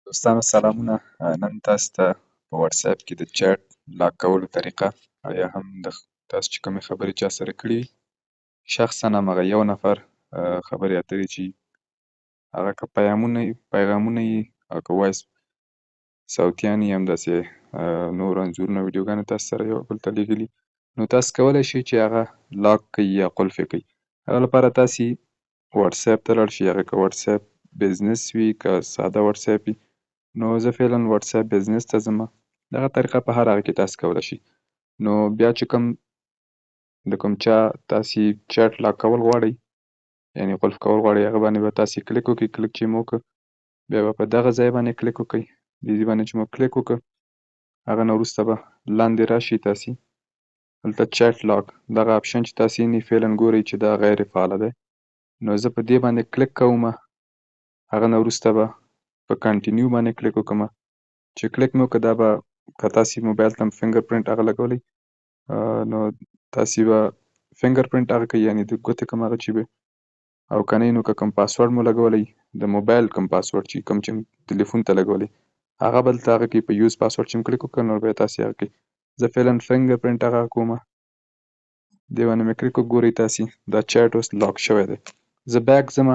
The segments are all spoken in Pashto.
دوستانو سلامونه. نن تاسو ته په واتساپ کې د چټ لاک کولو طریقه او یا هم د تاسو چې کومې خبرې چا سره کړي وي، شخصا همغه یو نفر خبرې اترې چې هغه که پیغامونه یي او که وایس صوتیان یي، همداسې نور انځورونه ویډیوګانې تاسو سره یو بل ته لېږلي، نو تاسو کولی شئ چې هغه لاک کړئ یا قلف یې کړئ. هغه لپاره تاسې واتساپ ته لاړ شئ، هغه که واتساپ بزنس وي که ساده واتساپ وي. نو زه فعلا واتساپ بزنس ته ځم. دغه طریقه په هر هغه کې تاسو کولی شئ. نو بیا چې کوم د کوم چا تاسې چټ لاک کول غواړئ، یعنی قلف کول غواړئ، هغه باندې به تاسې کلیک وکړئ. کلیک چې مو وکړ، بیا به په دغه ځای باندې کلیک وکړئ. دې ځای باندې چې مو کلیک وکړ، هغه نه وروسته به لاندې راشي تاسې دلته چټ لاک دغه اپشن چې تاسې وینئ، فعلا ګورئ چې دا غیر فعاله دی. نو زه په دې باندې کلیک کوم. هغه نه وروسته به په کنټینیو باندې کلیک وکړم. چې کلیک مې وکړ، دا به که تاسې موبایل ته فینګر پرنټ هغه لګولی، نو تاسې به فینګر پرنټ هغه کوي، یعنی د ګوتې کوم هغه چې وي، او که نه نو که کوم پاسورډ مو لګولی، د موبایل کوم پاسورډ چې کوم چې تلیفون ته لګولی، هغه به دلته هغه کوي. په یوز پاسورډ چې مې کلیک وکړ، نو بیا تاسې هغه کوي. زه فعلا فینګر پرنټ هغه کوم، دې باندې مې کلیک وکړ. ګورئ تاسې دا چټ اوس لاک شوی دی. زه بیک ځم.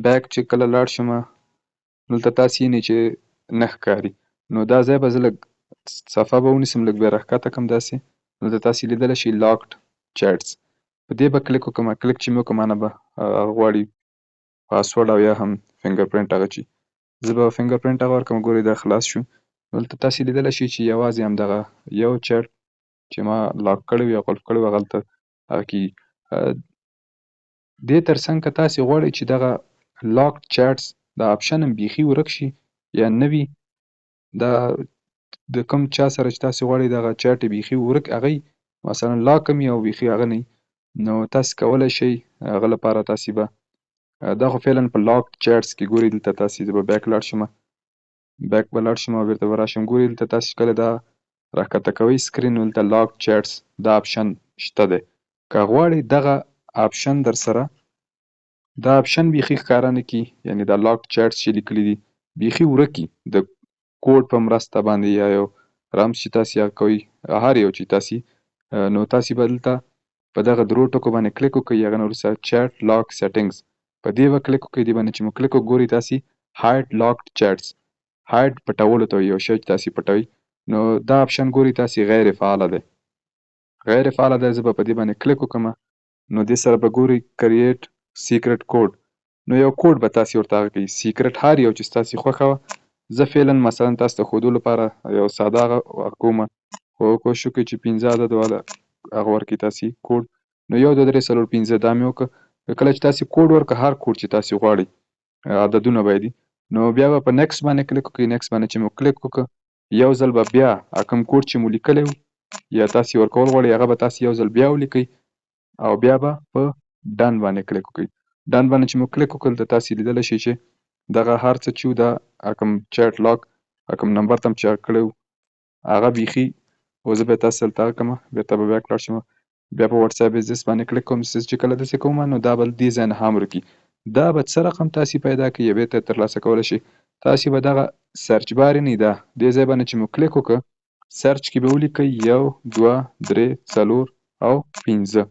بیک چې کله لاړ شم، دلته تاسې وینئ چې نه ښکاري. نو دا ځای به زه لږ صفحه به ونیسم، لږ به یې راښکته کړم داسې. دلته تاسې لیدلی شئ لاکډ چټس، په دې به کلیک وکړم. کلیک چې مې وکړ، ما نه به هغه غواړي پاسورډ او یا هم فینګر پرنټ هغه چې زه به فینګر پرنټ هغه ورکړم. ګورئ دا خلاص شو. دلته تاسې لیدلی شئ چې یوازې همدغه یو چټ چې ما لاک کړی یا قلف کړی و، هغه هلته هغه کېږي. دې ترڅنګ که تاسې غواړئ چې دغه لاک چټس دا اپشن هم بیخي ورک شي یا نه وي، دا د کوم چا سره چې تاسې غواړئ دغه چټ یې بیخي ورک، هغه مثلا لاک هم وي او بیخي هغه نه وي، نو تاسې کولی شئ هغه لپاره تاسې به دا خو فعلا په لاک چټس کې ګورئ. دلته تاسې زه به بیک لاړ شم، بیک به لاړ شم او بېرته به راشم. ګورئ دلته تاسې کله دا راښکته کوئ سکرین، نو دلته لاک چټس دا اپشن شته دی. که غواړئ دغه اپشن در سره دا اپشن بیخي ښکاره نه کړي، یعنی دا لاک چټس چې لیکلي دي بیخي ورک کړي د کوډ په مرسته باندې یا یو رمز چې تاسې هغه کوئ، هر یو چې تاسې، نو تاسې به دلته په دغه درو ټکو باندې کلیک وکړئ. هغه نه وروسته چټ لاک سیټینګز په دې به کلیک وکړئ. دې باندې چې مو کلیک وکړ، ګورئ تاسې هایډ لاکډ چټس، هایډ پټولو ته وایي، یو شی چې تاسې پټوئ. نو دا اپشن ګورئ تاسې غیر فعاله دی، غیر فعاله دی. زه به په دې باندې کلیک وکړم. نو دې سره به ګورئ کریټ سیکرټ کوډ، نو یو کوډ به تاسې ورته هغه کوي، سیکرټ هر یو چې ستاسې خوښه وه. زه فعلا مثلا تاسو ته ښودو لپاره یو ساده هغه کوم، خو کوشش وکړئ چې 5 عدد والا هغه ورکړئ تاسې کوډ. نو 1 2 3 4 5 دا مې وکړ. کله چې تاسې کوډ ورکړه، هر کوډ چې تاسې غواړئ عددونه به دي، نو بیا به په نیکسټ باندې کلیک وکړئ. نیکسټ باندې چې مو کلیک وکړ، یو ځل به بیا کوم کوډ چې مو لیکلی و یا تاسې ورکول غواړئ، هغه به تاسې یو ځل بیا ولیکئ او بیا به په ډن باندې کلیک وکړئ. ډن باندې چې مو کلیک وکړ، دلته تاسې لیدلی شئ چې دغه هر څه چې و، دا کوم چټ لاک کوم نمبر ته هم چې هغه کړی و، هغه بیخي او زه به تاسو دلته هغه کړم. بېرته به بیک لاړ شم، بیا په واتساپ بزنس باندې کلیک کوم. چې کله داسې کوم، نو دا به دې ځای نه هم ورکړي. دا به څه رقم تاسې پیدا کړئ یا بېرته ترلاسه کولی شئ؟ تاسې به دغه سرچ بار نه دا دې ځای باندې چې مو کلیک وکړ، سرچ کې به ولیکئ 1 2 3 4 او 5.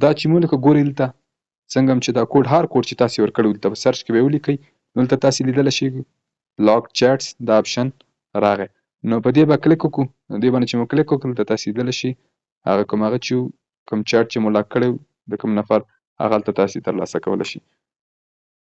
دا چې مو ولیکه، ګورئ دلته څنګه هم چې دا کوډ هر کوډ چې تاسې ورکړی دلته په سرچ کې به یې ولیکئ. نو دلته تاسې لیدلی شئ لاک چټس دا اپشن راغی. نو په دې به کلیک وکړو. دې باندې چې مو کلیک وکړ، دلته تاسې لیدلی شئ هغه کوم هغه چې کوم چټ چې مو لاک کړی د کوم نفر، هغه هلته تاسې ترلاسه کولی شئ.